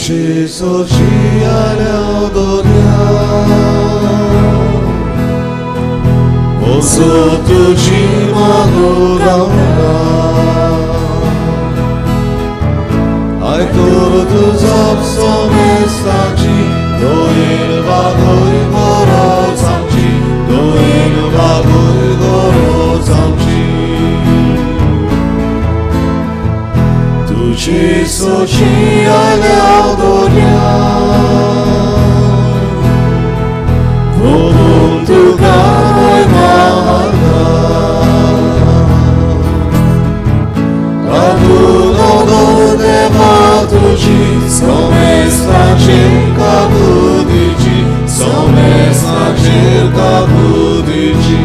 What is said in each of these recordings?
Tushi socia donia Oso tushi magogauna Ai todos obsomestaci Doil vagoi gorozamci Doil vagoi gorozamci Tushi socia donia Voluntu kai mahana Aduno done matuci Somesna circa budici Somesna circa budici.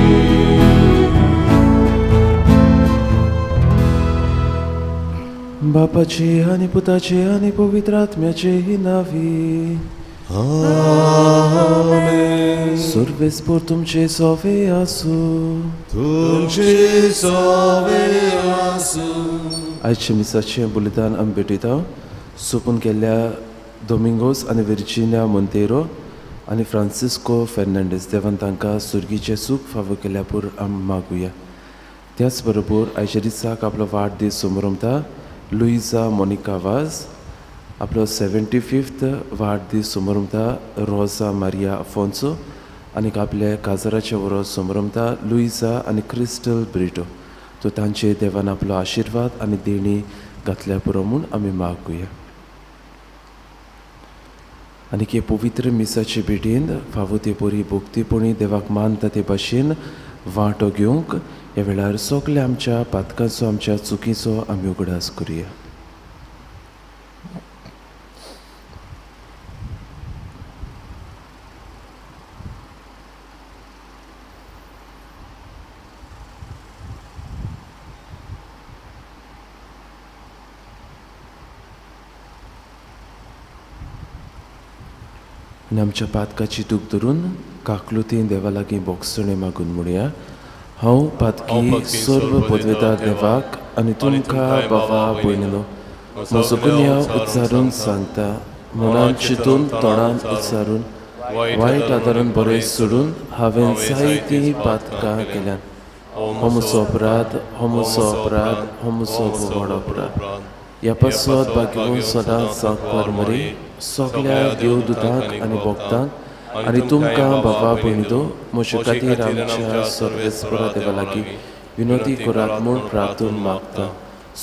बापाची आनी पुताची आनी पवित्र आत्म्याची नावी. आमेन. सुर्वेस्पोर तुमचे सोवे आसूं. तुमचे सोवे आसूं. आयचे मिसाचें बलिदान आमी भेटयता सोंपून केल्ल्या दोमिंगोस आनी विर्जिनिया मोंतेरो आनी फ्रांसिस्को फेर्नांडीस देवान तांकां सुर्गीचें सूख फावो केल्या पूर आमी मागुया. त्याच बरोबर आयच्या दिसाक आपलो वाडदीस समरमता लुईजा मोनिका वाज, आपलो 75th वाडदीस समरमता रोजा मारिया अफोन्सो आनी आपल्या काजराचें वरोस समरमता लुईजा आनी क्रिस्टल ब्रिटो. तो तांचे देवान आपलो आशिर्वाद आनी देणी घातल्या पुरो म्हूण आमी मागुया. आनी हे पवित्र मिसाचे भेटीन फावो ते परी भोक्तीपणी देवाक मानता ते भाशेन वांटो घेवंक ह्या वेळार सगल्या आमच्या पातकांचो आमच्या चुकीचो आमी उगडास करुया. आनी आमच्या पातकाची दूख धरून काकलुतीन देवा लागीं बोगसणें मागून म्हणया. हांव पातकी सर्व पदवेदार देवाक आनी तुमकां बाबा भयणीनो म्हजो गुन्यांव उच्चारून सांगता. मनान चिंतून तोंडान उच्चारून वायट आदारून बरें सोडून हांवें जायतीं पातकां केल्यात. हो म्हजो अपराध, हो म्हजो अपराध, हो म्हजो व्हड अपराध. ह्या पासत भाग्यवंत सदांच सांकवार मरी सगल्या देवदूतांक आनी भक्तांक आनी तुमकां बाबा भयणीदो म्हजे खातीर आमच्या सर्वेस्परा देवा लागीं विनोदी करात म्हूण प्रार्थून मागता.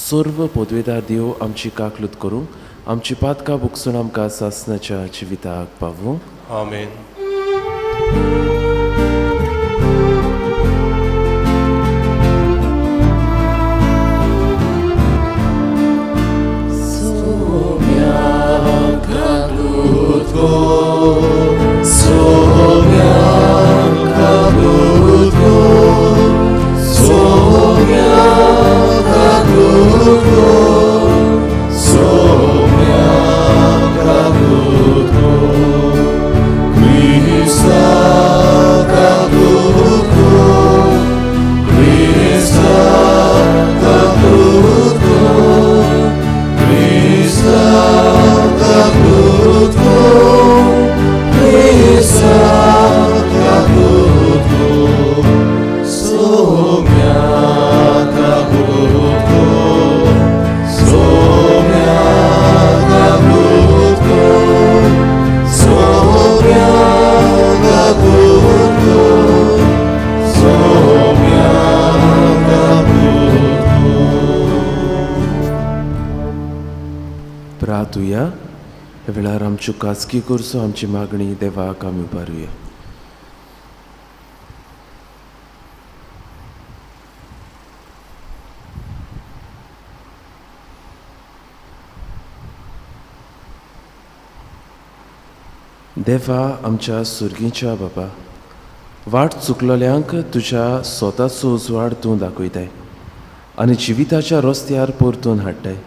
सर्व पदवेदार देव आमची काकलूत करूंक आमची पातकां भोगसून आमकां सासणाच्या जिविताक पावूं. आमेन. प्रार्थुया. ह्या वेळार आमच्यो खाजगी करचो आमची मागणी देवाक आमी उबारुया. देवा आमच्या सुर्गीच्या बाबा, वाट चुकलेल्यांक तुज्या स्वताचो उजवाड तूं दाखयताय आनी जिविताच्या रस्त्यार परतून हाडटाय.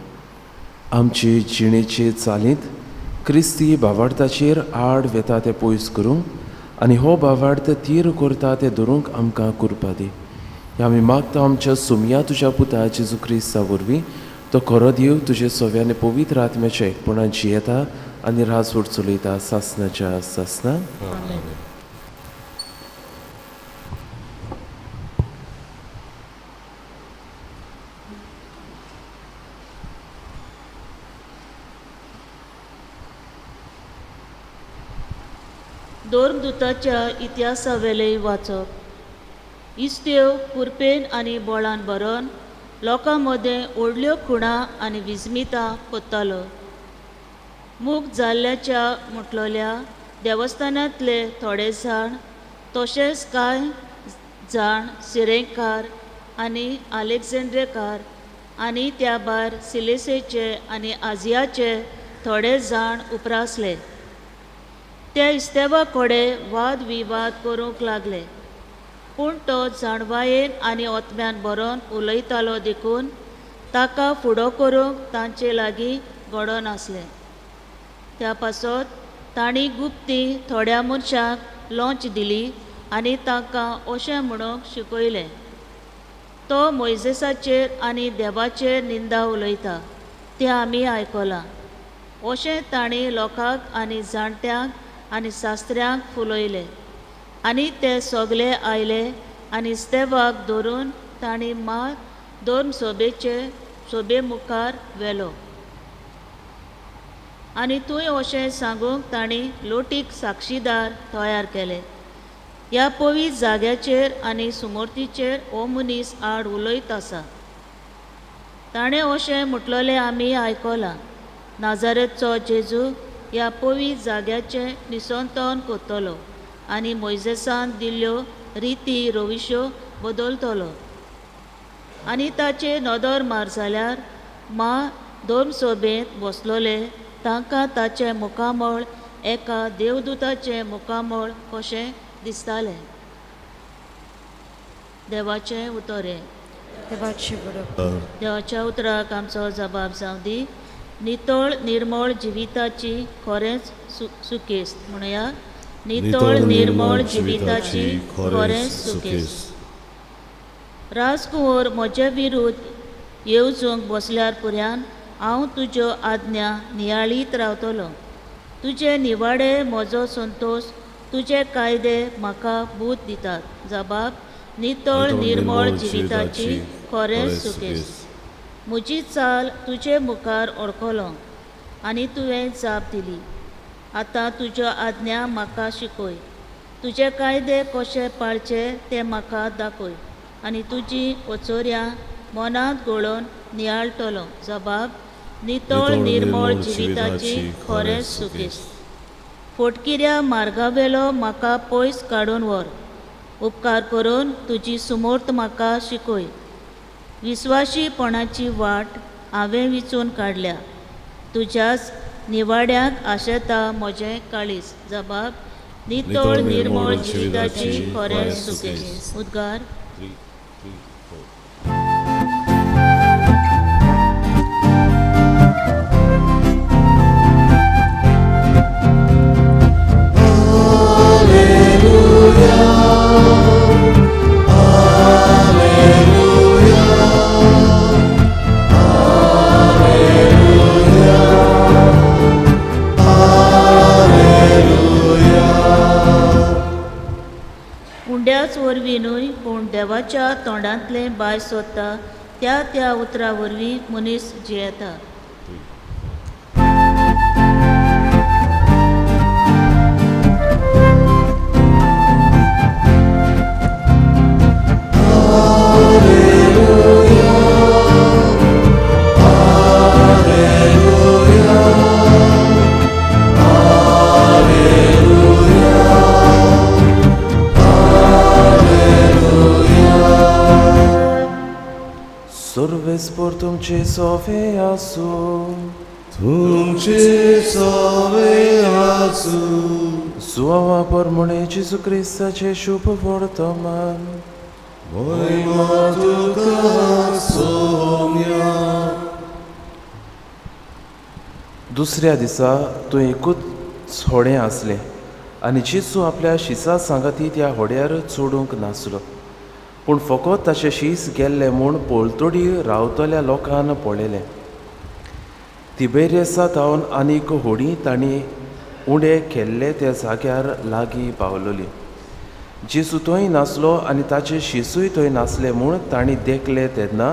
आमचे जिणेचे चालींत क्रिस्ती भावार्थाचेर आड वेता तें पयस करूंक आनी हो भावार्थ तीर करता तें धरूंक आमकां कृपा दी. ह्या आमी मागता आमच्या सुमया तुज्या पुता जेजू क्रिस्ता वरवीं, तो खरो देव तुजे सव्याने पवित्र आत्म्याच्या एकपणान जियेता आनी राजवट चलयता सासनाच्या सासना. धर्मदूताच्या इतिहासावेलें वाचप. इस्तेव कुरपेन आनी बोळान भरोन लोकां मदें व्हडल्यो खुणा आनी विस्मितां कोत्तालो. मूक जाल्ल्याच्या म्हटलोल्या देवस्थानांतले थोडे जाण तशेंच कांय जाण सिरेंकार आनी आलेक्झेंड्रेकार आनी त्या भायर सिलेसेचे आनी आजियाचे थोडे जाण उपरासले. ते इस्तेवा कडेन वाद विवाद करूंक लागले, पूण तो जाणवायेन आनी ओतम्यान बरोवन उलयतालो देखून ताका फुडो करूंक तांचे लागीं घडोनासलें. त्या पासत तांणी गुप्ती थोड्या मनशांक लोंच दिली आनी तांकां अशें म्हणूंक शिकयलें, तो मोयजेसाचेर आनी देवाचेर निंदा उलयता तें आमी आयकलां. अशें तांणी लोकांक आनी जाणट्यांक आनी शास्त्र्यांक फुलयले आनी ते सगळे आयले आनी इस्तेवाक धरून तांणी मात धर्म सोबेचे सोबे मुखार व्हेलो. आनी थंय अशें सांगूंक तांणी लोटीक साक्षीदार तयार केले, ह्या पवित्र जाग्याचेर आनी सुमोर्तीचेर हो मनीस आड उलयत आसा. ताणें अशें म्हटलेलें आमी आयकलां, नाजारेतचो जेजू ह्या पवित्र जाग्याचें निसंतन करतलो आनी मोयजेसान दिल्ल्यो रिती रविश्यो बदलतलो. आनी ताचे नदर मार जाल्यार मा धर्मसभेंत बसलोले तांकां ताचें मुखामळ एका देवदूताचें मुखामळ कशें दिसतालें. देवाचें उतर हें. देवाच्या उतराक आमचो जबाब जावं दी. नितळ निर्मळ जिविताची खरेंच सुकेस्त म्हणया. नितळ निर्मळ जिविताची खरेंच सुकेस्त. राजकुंवर म्हजे विरुद्ध येवजूंक बसल्यार पुऱ्यान हांव तुज्यो आज्ञा नियाळीत रावतलो. तुजे निवाडे म्हजो संतोश, तुजे कायदे म्हाका बूद दितात. जबाब नितळ निर्मळ जिविताची खरेंच सुकेस्त. म्हजी चाल तुजे मुखार ओळखलो आनी तुवें जाप दिली. आतां तुज्यो आज्ञा म्हाका शिकय, तुजे कायदे कशे पाळचे ते म्हाका दाखय आनी तुजी ओचोऱ्यां मनांत घोळोवन नियाळटलो. जबाब नितळ निर्मळ जिविताची खरेंच सुकेस्त. फोटकिऱ्या मार्गावेलो म्हाका पयस काडून व्हर, उपकार करून तुजी सुमोर्त म्हाका शिकय. विस्वाशीपणाची वाट हांवें विचून काडल्या, तुज्याच निवाड्यांक आशेता म्हजें काळीज. जबाब नितळ निर्मळ जिविताची खरेंच सुकेस्त. उद्गार. उंड्याच वरवीं न्हय पूण देवाच्या तोंडांतलें बाय सोदता त्या त्या उतरा वरवीं मनीस जियेता. सर्वेस्पर तुमचे सोवे आसूं. तुमचे सोवे आसूं. सुवावा परमणे जेजू क्रिस्ताचें शुभ वर्तमान. महिमा तुका सोम्या. दुसऱ्या दिसा तूं एकूच होडें आसलें आनी जेजू आपल्या शिसा सांगाती त्या होड्यार चडूंक नासलो, पूण फकत ताचे शीस गेल्ले म्हूण पलतडी रावतल्या लोकान पळयलें. तिबेरियसा थावन आनीक होडी तांणी उंडे केल्ले त्या जाग्यार लागीं पावलोली. जेजू थंय नासलो आनी ताचे शिसूय थंय नासले म्हूण तांणी देखले तेन्ना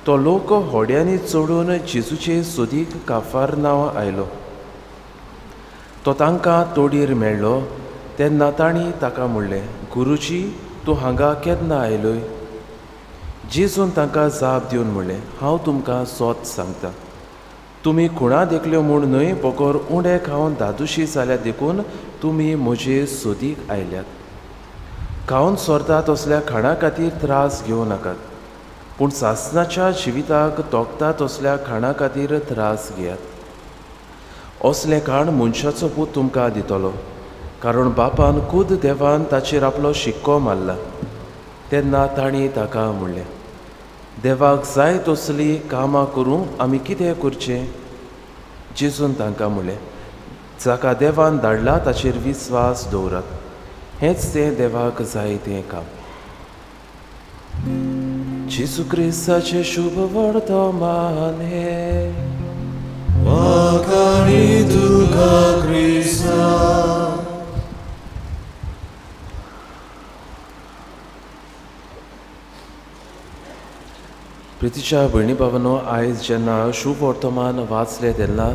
तो लोक होड्यांनी चडून जेजूचे सोदीक काफारनांव आयलो. तो तांकां तोडीर मेळ्ळो तेन्ना तांणी ताका म्हणलें, गुरुजी, तूं हांगा केन्ना आयलोय? जेजून तांकां जाप दिवन म्हणलें, हांव तुमकां सोत सांगता, तुमी खुणा देखल्यो म्हूण न्हय, बगर उंडे खावन दादुशी जाल्या देखून तुमी म्हजे सोदीक आयल्यात. खावन सोरता तसल्या खाणा खातीर त्रास घेवं नाकात, पूण सासणाच्या जिविताक तोखता तसल्या खाणा खातीर त्रास घेयात. असलें खाण मनशाचो पूत तुमकां दितलो, कारण बापान खुद देवान ताचेर आपलो शिक्को मारला. तेन्ना तांणी ताका म्हणलें, देवाक जाय तसलीं कामां करूंक आमी कितें करचें? जेजून तांकां म्हणलें, जाका देवान धाडला ताचेर विस्वास दवरात, हेंच तें देवाक जाय तें काम. जेजू क्रिस्ताचें शुभ वर्तमान हें. वाखाणी तुका क्रिस्ता. प्रितीच्या भयणी भावांनो, आयज जेन्ना शुभ वर्तमान वाचलें तेन्ना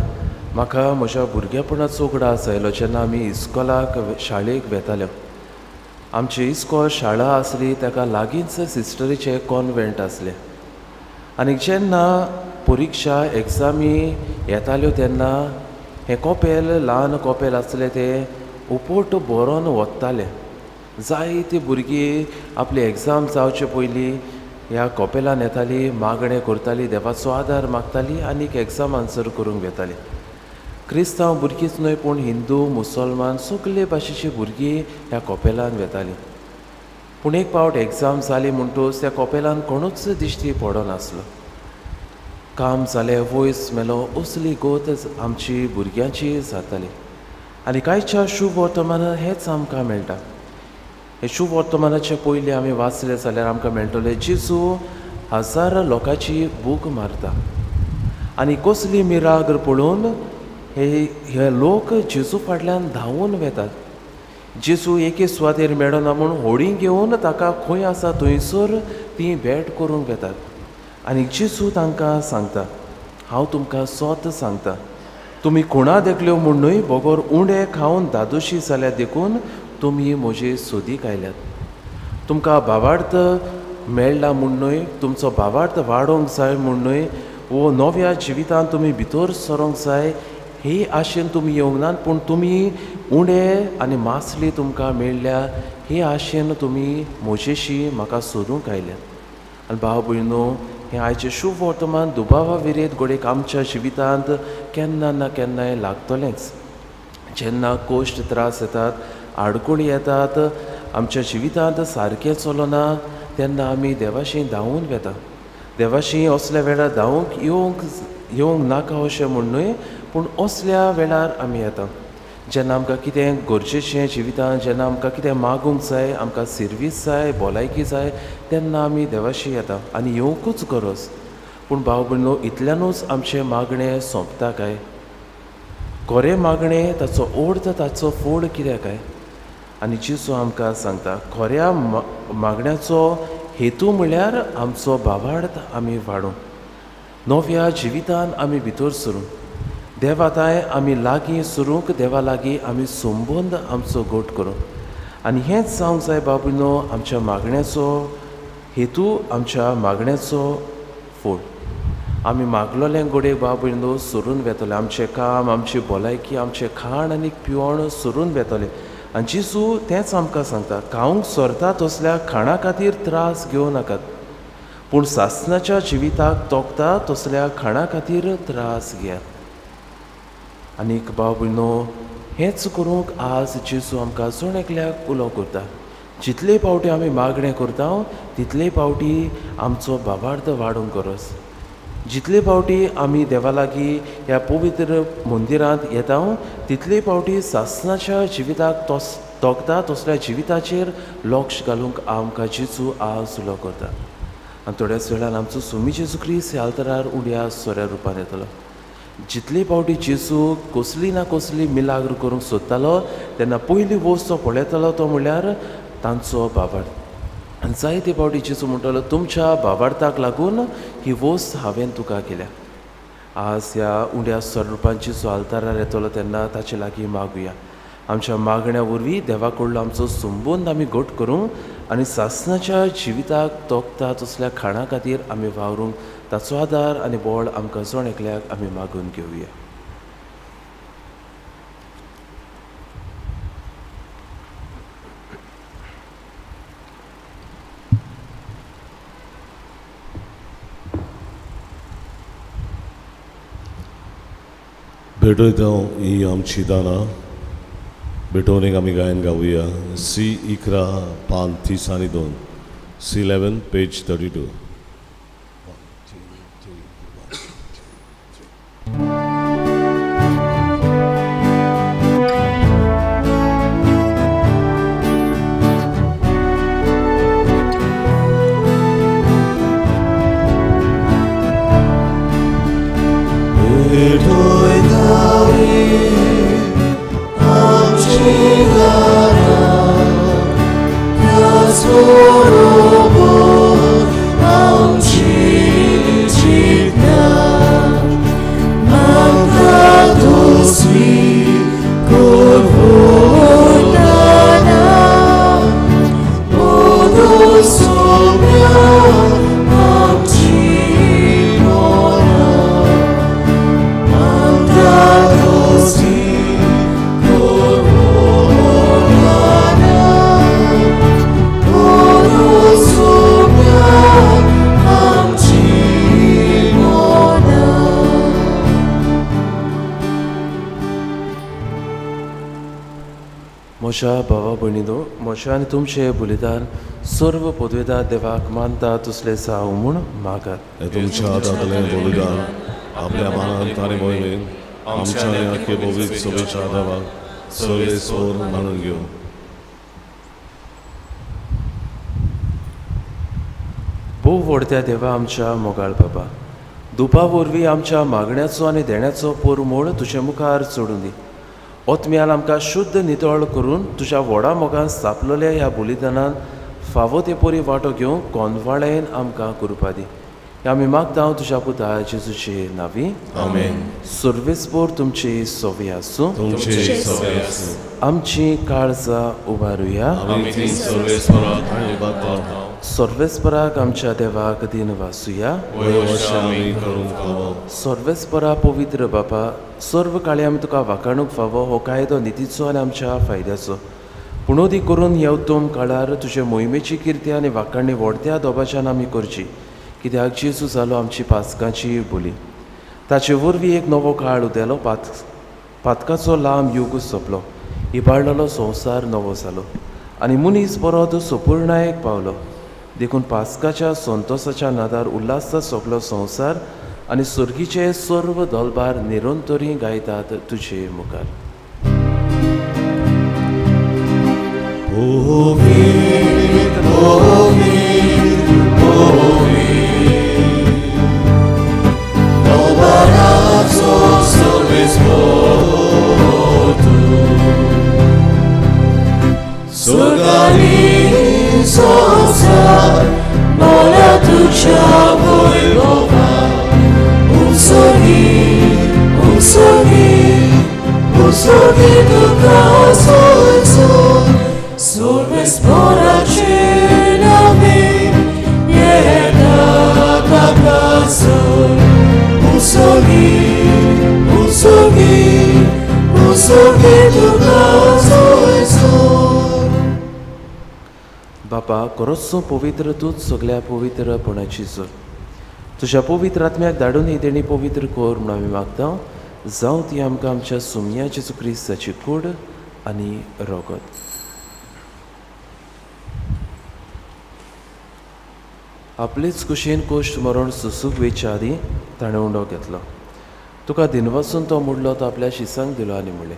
म्हाका म्हज्या भुरगेपणाचो उगडास आयलो, जेन्ना आमी इस्कोलाक शाळेक वेताल्यो. आमची इस्कोल शाळा आसली ताका लागींच सिस्टरीचें कॉन्वेंट आसलें. आनी जेन्ना परिक्षा एग्जामी येताल्यो तेन्ना हें कोपेल, ल्हान कोपेल आसलें तें उपोट भरोन वतालें. जायतीं भुरगीं आपली एग्जाम जावचे पयलीं ह्या कोपेलान येताली, मागणें करताली, देवाचो आदार मागताली आनी एग्जाम आन्सर करूंक वेताली. क्रिस्तांव भुरगींच न्हय पूण हिंदू, मुसलमान सगळे भाशेची भुरगीं ह्या कोपेलान वेतालीं. पूण एक पावट एग्जाम जाली म्हणटकच त्या कोपेलान कोणूच दिश्टी पडनासलो. काम जालें, वयस मेलो, असली गोत आमची भुरग्यांची जाताली. आनी कांयच्या शुभ वर्तमानान हेंच आमकां मेळटा. हे शुभ वर्तमानाचे पयलीं आमी वाचले जाल्यार आमकां मेळटलें, जेजू हजार लोकांची भूक मारता आनी कसली मिराग्र पळोवन हे लोक जेजू फाटल्यान धांवून वेतात. जेजू एके सुवातेर मेळना म्हूण होडी घेवन ताका खंय आसा थंयसर ती भेट करूंक वेतात. आनी जेजू तांकां सांगता, हांव तुमकां सोत सांगता, तुमी खुणा देखल्यो म्हूण न्हय, बगर उंडे खावन दादोशी जाल्या देखून तुमी म्हजे सोदीक आयल्यात. तुमकां भावार्थ मेळ्ळा म्हूण न्हय, तुमचो भावार्थ वाडोवंक जाय म्हूण न्हय, वो नव्या जिवितांत तुमी भितर सरोंक जाय ही आशेन तुमी येवंक नात, पूण तुमी उंडे आनी मासली तुमकां मेळ्ळ्या ही आशेन तुमी म्हजेशी म्हाका सोदूंक आयल्यात. आनी भाव भयणो, हें आयचें शुभ वर्तमान दुबावा विरेत घडयेक आमच्या जिवितांत केन्ना ना केन्नाय लागतलेंच. जेन्ना कश्ट त्रास येतात, आडखळी येतात, आमच्या जिवितांत सारकें चलना तेन्ना आमी देवाशी धांवून वेता. देवाशी असल्या वेळार धांवूंक येवंक नाका अशें म्हूण न्हय, पूण असल्या वेळार आमी येता जेन्ना आमकां कितें गरजेचें जिवितांत, जेन्ना आमकां कितें मागूंक जाय, आमकां सिर्वीस जाय, भलायकी जाय, तेन्ना आमी देवाशी येता आनी येवंकूच गरज. पूण भाव भयणो, इतल्यानूच आमचें मागणें सोंपता काय? खरें मागणें ताचो अर्थ, ताचो फोड कितें काय? आनी जेजू आमकां सांगता, खऱ्या मागण्याचो हेतू म्हळ्यार आमचो भावार्थ आमी वाडोवंक, नव्या जिवितान आमी भितर सरूंक, देवाताय आमी लागीं सरूंक, देवा लागीं आमी संबंद आमचो घट करूंक. आनी हेंच जावंक जाय बाबूनो आमच्या मागण्याचो हेतू, आमच्या मागण्याचो फोड. आमी मागलोलें घडये बाबूनो सरून वेतलें, आमचें काम, आमची भलायकी, आमचें खाण आनी पिवण सरून वेतलें. आनी जेजू तेंच आमकां सांगता, खावंक सरता तसल्या खाणा खातीर त्रास घेवं नाकात, पूण सासणाच्या जिविताक तोखता तसल्या खाणा खातीर त्रास घेयात. आनीक भाव भयणो, हेंच करूंक आज जेजू आमकां जण एकल्याक उलो करता. जितले पावटी आमी मागणें करता तितले पावटी आमचो भावार्थ वाडोवंक गरज. जितले पावटी आमी देवा लागीं ह्या पवित्र मंदिरांत येता तितले पावटी सासणाच्या जिविताक तोखता तसल्या जिविताचेर लक्ष घालूंक आमकां जेजू आज उलो करता. आनी थोड्याच वेळान आमचो स्वामी जेजू क्रिस्त ह्या आल्तरार उड्या सोऱ्या रुपान येतलो. जितले फावटी जेजू कसली ना कसली मिलाग्र करूंक सोदतालो तेन्ना पयली वस्त तो पळयतालो तो म्हणल्यार तांचो भावार्थ. आनी जायते फावटी जेजू म्हणटालो तुमच्या भावार्थाक लागून ही वस्त हांवें तुका केल्या. आज ह्या उंड्या स्वरुपान जेजू आल्तारार येतलो तेन्ना ताचे लागीं मागुया. आमच्या मागण्या वरवीं देवा कडलो आमचो संबंद आमी घट करूंक आनी सासणाच्या जिविताक तोखता तसल्या खाणा खातीर आमी वावरूंक ताचो आदार आनी बळ आमकां जण एकल्याक आमी मागून घेवया. भेटयता ही आमची दानां भेटोवणेक आमी गायन गावया. सी 11 पान 32, C11 page 32. म्हज्या भावा भयणीनो, म्हज्या आनी तुमचे बलिदान सर्व पदवेदार देवाक मानता तसले जावं म्हूण मागात. तुमच्या हातांतलें बलिदान आपल्या मानान आनी मोहिमेन आमच्या आनी आख्खे पवित्र सभेच्या देवाक सर्वेस्पर मानून घेवं. भोव व्हडत्या देवा आमच्या मोगाळ बाबा, दुपा वरवीं आमच्या मागण्याचो आनी देण्याचो पोरमोळ तुजे मुखार चडून दी. ओतम्यान आमकां शुद्ध नितळ करून तुज्या व्हडा मोगान स्थापलेल्या ह्या बलिदानान फावो ते परी वांटो घेवंक कोनवाळेन आमकां कृपा दी. आमी मागता तुज्या पुता जेजूचे नांवी, आमेन. सर्वेस्पर तुमची सोवी आसूं. आमची काळजां उबारुया. सर्वेस्पराक आमच्या देवाक दिन वासुया. सर्वेस्परा पवित्र बापा, सर्व काळी आमी तुका वाखाणूंक फावो हो कायदो नितीचो आनी आमच्या फायद्याचो. पूण अदी करून ह्या उत्तम काळार तुजे मोहिमेची किर्ती आनी वाखाणी व्हडत्या दोबाच्यान आमी करची, कित्याक जेजू जालो आमची पासकाची बोली. ताचे वरवीं एक नवो काळ उदेलो, पातकाचो लांब युग सोंपलो, इबाडलेलो संवसार नवो जालो आनी मनीस परत सोपूर्णायेक पावलो. देखून पासकाच्या संतोसाच्या नादार उल्हासता सगलो संवसार आनी सर्गीचे सर्व दलबार निरंतरी गायतात तुजे मुखार. बापा, खरोच पवित्र तूंच सगल्या पवित्रपणाची जोर. तुज्या पवित्र आत्म्याक धाडून ही देणी पवित्र कर म्हूण आमी मागता. जावं ती आमकां आमच्या सुमया जेजू क्रिस्ताची कूड आनी रगत. आपलेच कुशीन कोश्ट मरण सुसूक वेच्या आदीं ताणें उंडो घेतलो. तुका दिनवासून तो मुडलो, तो आपल्या शिसांक दिलो आनी म्हणलें,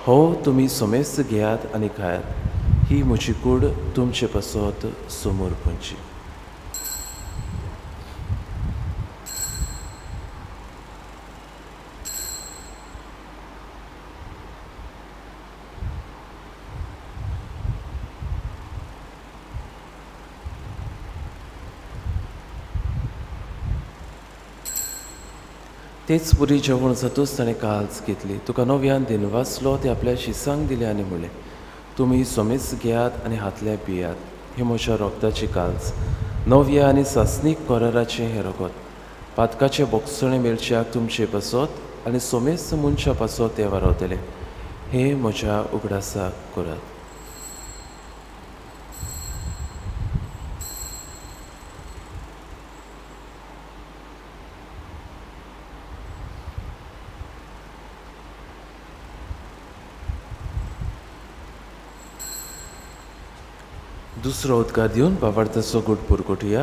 हो तुमी समेस्त घेयात आनी खायात, ही म्हजी कूड तुमचे पासत समोर पंची. तेच पुरी जेवण जातूच ताणें काल्स घेतली, तुका नव्यान दिनवासलो, ते आपल्या शिसांक दिले आनी म्हणलें, तुमी सोमेस घेयात आनी हातले पियात, हे म्हज्या रोगताची काल्स, नव्या आनी सासणीक कराराचें हें रगत, पातकाचें बोगसणें मेळच्याक तुमचे पासत आनी सोमेस्त मनशा पासत तें वारवतलें, हें म्हज्या उगडासाक करात. दुसरो उदकार दिवन बाबार्थाचो गुट पुरकोटया.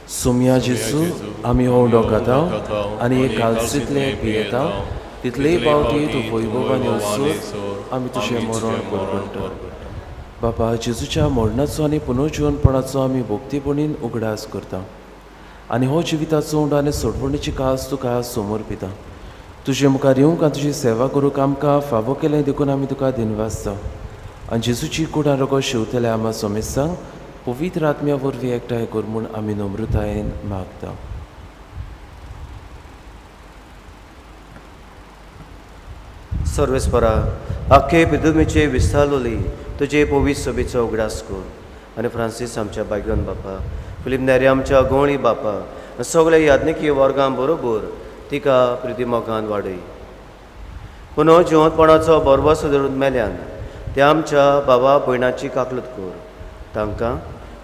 सोमया जेजू, आमी हो उंडो खाता आनी एक कालसींतलें पियेता, तितलेय पावटी तूं वैभवान येवसर आमी तुजें मरण परगट्टा. बाबा, जेजूच्या मरणाचो आनी पुनर्जिवनपणाचो आमी भक्तीपणीन उगडास करता आनी हो जिविताचो उंडो आनी सोडवणीची कास तुका समर्पिता. तुजे मुखार येवंक आनी तुजी सेवा करूंक आमकां फावो केलें देखून आमी तुका दिनवासता आनी जेजूची कुडां रगत शिंवतल्या आमा सोमेस्तांक पवित्र आत्म्या वरवीं एकठांय कर म्हूण आमी नम्रतायेन मागता. सर्वेस्परा, आख्खे पिदुमीचे विस्तारलोली तुजे पवित्र सभेचो उगडास कर आनी फ्रांसीस आमच्या बायगन बापा, फिलीप नेरी आमच्या गोवणी बापा, सगळ्या याज्ञिकी वर्गां बरोबर तिका प्रितिमोगान वाडय. पुनः जिवंतपणाचो बरवसो धरून मेल्यान त्या आमच्या बाबा भयणाची काकलूत कर, तांकां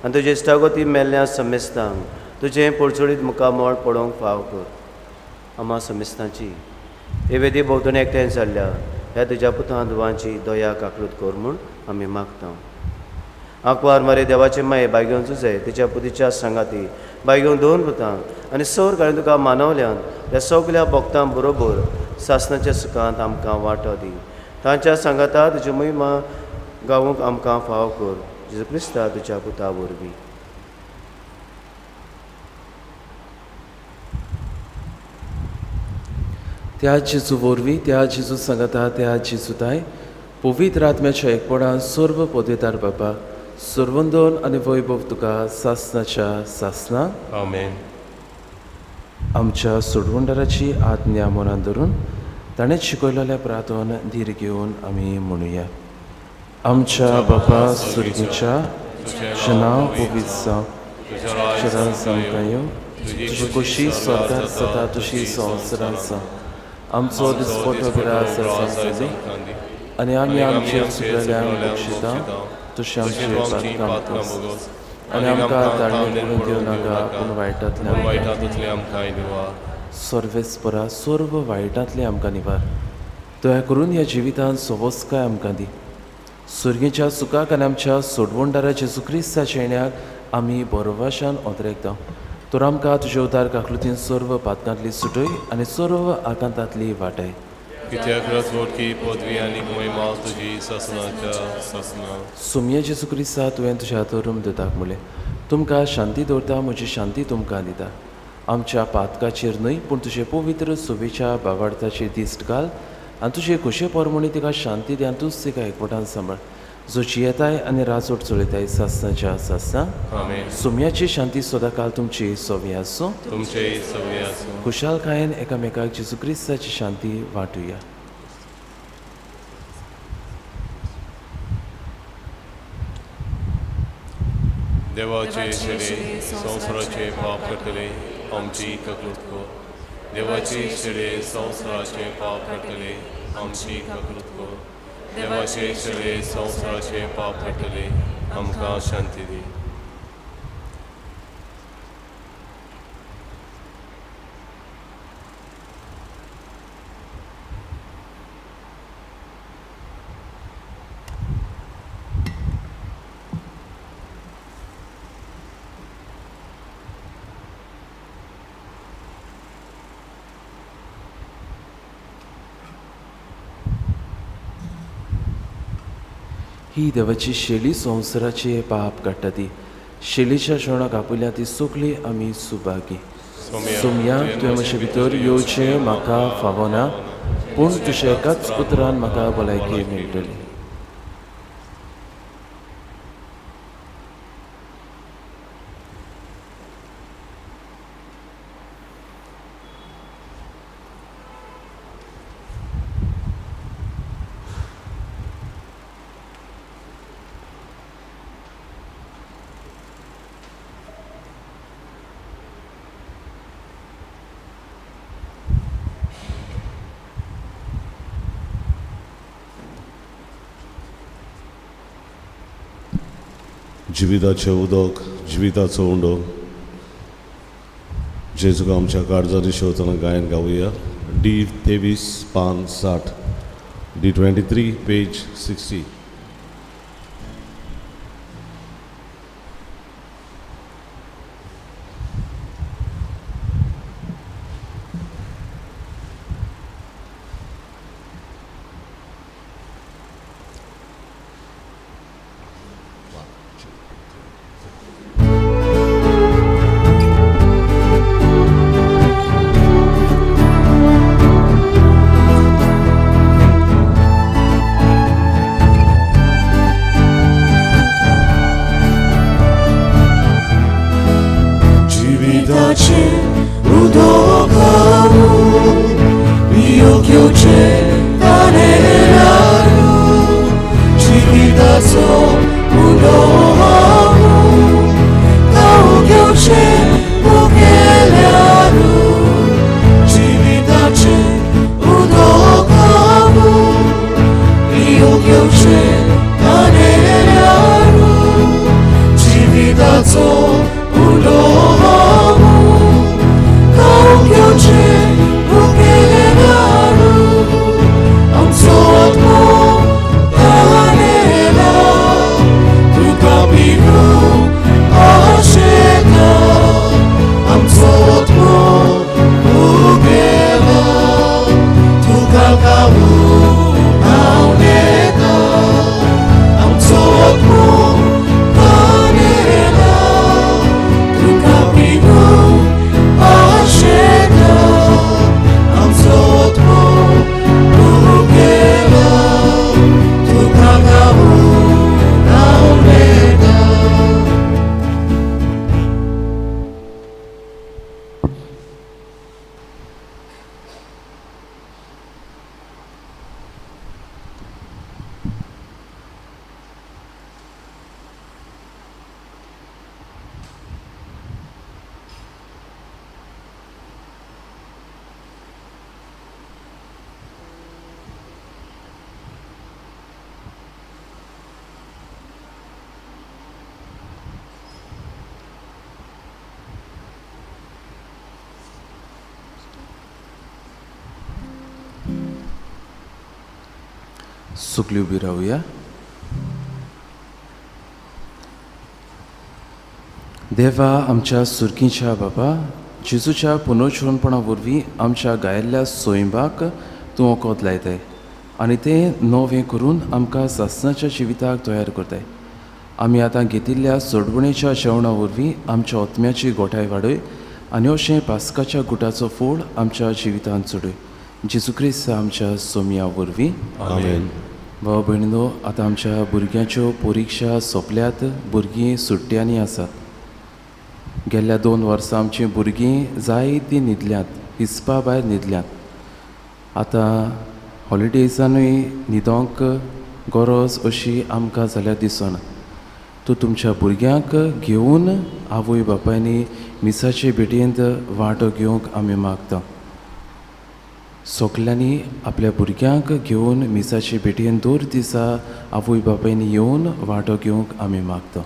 आनी तुजे इश्टागती मेल्ल्या समेस्तांक तुजें पोडचोडीत मुखामळ पळोवंक फाव कर. आमा समेस्तांची हे वेदी भोंवतणी एकठांय जाल्ल्या ह्या तुज्या पुतां धुवांची दया काकलूत कर म्हूण आमी मागता. आंकवार मारे देवाचे माये बायगेवन तुजें तिच्या पुतीच्या सांगाती बायगेवन दोन पुतां आनी सर घालून तुका मानवल्यान ह्या सगल्या भक्तां बरोबर सासणाच्या सुखांत आमकां वांटो दी. तांच्या सांगाता तुजी महिमा गावूंक आमकां फाव कर, जेजू क्रिस्ता तुज्या पुता वरवीं. त्या जेजू वरवीं, त्या जेजू सांगाता, त्या जेजूताय पवित्र आत्म्याच्या एकपणान सर्व पदवेदार बाबा, सर्वंदन आनी वैभव तुका सासणाच्या सासना. आमेन. आमच्या सोडवणदाराची आज्ञा मनान धरून ताणें शिकयलेल्या प्रार्थन धीर घेवन आमी म्हणुया. आमच्या बापा सुर्गेच्या, तुजें नांव पवित्र जावं, तुजें राज आमकां येवं, तुजी खोशी स्वर्गार जाता तशी संवसारांत जावं. आमचो दिसपटो ग्रास आमकां दी आनी आमी आमचे चुकलेल्यांक बक्षिता तशें आमचे पातकां भोगोस आनी आमकां ताळमेळ करून दिवं नाका, पूण वायटांतल्यान आमकां निवार. सर्वेस्परा, सर्व वायटांतलें आमकां निवार. दया करून ह्या जिवितांत सवस्काय आमकां दी. सुर्गेच्या सुखाक आनी आमच्या सोडवणदारा जेजू क्रिस्ताच्या येण्याक आमी बरोवाशान ओतरेकता. तर आमकां तुजे उदार काकलुतीन सर्व पातकांतली सुटय आनी सर्व आकांतांतली वाटय. कित्याक रजवटकी पदवी आनी महिमा तुजी सासणाच्या सासणा. सोमया जेजू क्रिस्ता, तुवें तुज्या धर्म दिताक म्हणलें, तुमकां शांती दवरता, म्हजी शांती तुमकां दिता. आमच्या पातकाचेर न्हय पूण तुजे पवित्र सुवेच्या बावार्थाचेर दिश्ट घाल आनी तुजे खोशे परमणी तिका शांती दी आनी तूंच तिका एकवटान सांबाळ, जो जियेताय आनी राजवट चलयताय सासणाच्या सासणा. आमेन. सोम्याची शांती सदांकाल तुमची सवी आसूं, तुमचेय सवी आसूं. खुशालकायेन एकामेकाक जेजू क्रिस्ताची शांती वांटुया. देवाचे शेडे संवसाराचे पाप करतले आमची ककलूत कर. देवाचे शेडे संवसाराचे पाप करतले आमची ककलूत कर. देवाचे शेडे संवसाराचे पाप करतले आमकां शांती दी. ही देवाची शेली संवसाराचे पाप काडटा ती शेलीच्या शेणाक आपयल्या ती सगळी आमी सुभागी. सोमया, तुवें म्हजे भितर येवचें म्हाका फावना, पूण तुज्या एकाच उतरान म्हाका भलायकी मेळटली. जिविताचें उदक, जिविताचो उंडो. जेजूक आमच्या काळजांनी शेवतना गायन गावया. डी 23 पान 60, डी 23 पेज 60. सगळीं उबी रावया. देवा आमच्या सुर्कीच्या बाबा, जेजूच्या पुनर्जिवनपणा वरवीं आमच्या गायिल्ल्या सोयंबाक तूं वखद लायताय आनी तें नवें करून आमकां सासणाच्या जिविताक तयार करताय. आमी आतां घेतिल्ल्या सोडवणेच्या जेवणा वरवीं आमच्या आत्म्याची गोठाय वाडय आनी अशें पास्काच्या गुटाचो फोड आमच्या जिवितांत चडय. जेजू क्रिस्त आमच्या सोमया वरवीं. आमेन. भाव भयणीनो, आतां आमच्या भुरग्यांच्यो परिक्षा सोंपल्यात, भुरगीं सुट्ट्यांनी आसात. गेल्ल्या 2 वर्सां आमचीं भुरगीं जायतीं न्हिदल्यांत, हिसपा भायर न्हिदल्यांत. आतां हॉलिडेजानूय न्हिदोंक गरज अशी आमकां जाल्यार दिसना. तूं तुमच्या भुरग्यांक घेवन आवय बापायनी मिसाचे भेटयेंत वांटो घेवंक आमी मागता. सगल्यांनी आपल्या भुरग्यांक घेवन मिसाचे भेटयेन दर दिसा आवय बापायनी येवन वांटो घेवंक आमी मागता.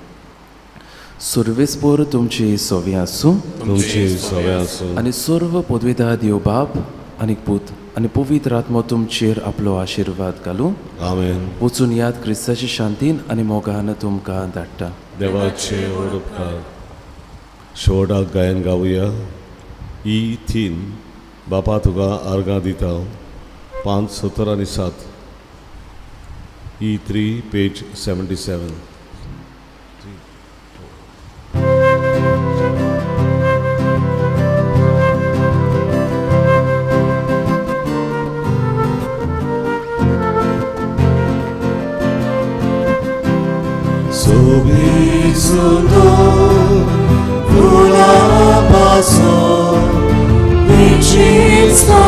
सर्वेस्पोर तुमची सवे आसूं, तुमची सवे आसूं, आनी सर्व पदवेदार देव बाप आनी पूत आनी पवित्र आत्मो तुमचेर आपलो आशिर्वाद घालूं. आमेन. वचून याद क्रिस्ताचे शांतीन आनी मोगान तुमकां धाडटा. देवाचे व्हड उपकार. शेवटाक गायन गावया. ई 3 बापा तुका आर्गां दिता, 5, 7 आनी 7. ई 3 पेज 77. सोबीत सुंदर फुलां पासून विचित्र